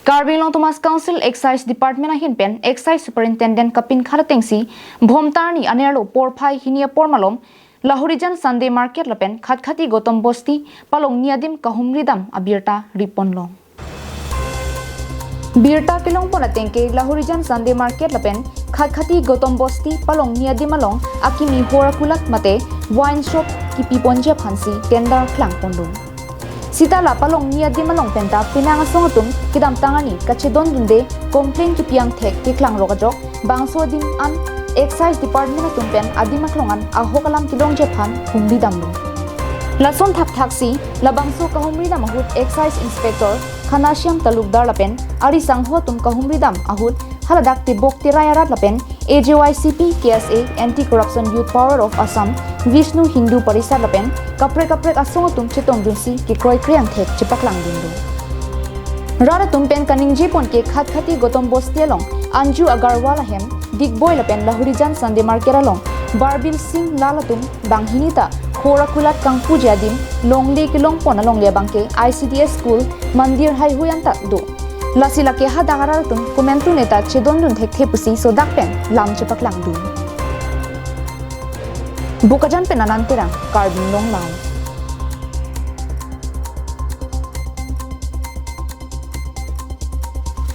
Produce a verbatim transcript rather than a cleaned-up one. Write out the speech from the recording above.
Karbi Anglong Autonomous Council Excise Department ahin pen Excise Superintendent kapinkhat atengsi Bhomta arni anerlo porphai hini apor malom Lahorijan Sunday Market lapen Khatkhati Gotom Bosti palongni adim kahumri dam abirta ripon long. Birta kelongpon atengke Lahorijan Sunday Market lapen Khatkhati Gotom Bosti palongni adim along akimi hor akulat mate wine shop kipiponji aphansi tender klangpon long. Sita la palongni adim along penta penang asong atum kedamtang arni kachedondunde complain kipi angthek keklang rok ajok bangso adim an Excise Department atum pen adim aklong an ahok alam kelongji aphan humri dam long. Lason thakthaksi labangso kahumri dam ahut Excise Inspector Khanashyam Talukdar lapen ari sangho atum kahumri dam ahut haladak Tebok Terai arat lapen A J Y C P, K S A, Anti Corruption Youth Power of Assam, Vishnu Hindu Parishad lapen kaprek kaprek asong atum chetongdunsi kekroikre angthek chepaklangdun do. Rat atum pen kaningjepon ke Khatkhati Gotom Bosti along Anju Agarwal ahem Digboi lapen Lahorijan Sunday Market along Barbil Singh Lal atum banghini ta hor akulat kangpuji adim longle kelongpon alongle abangke I C D S school, mandir haihui anta do. Lasi lake hadak arat atum komantu neta chedondun thekthe pusi sodak pen lam chepaklangdun. Bokajan pen Anand Terang, Karbi Anglong Live.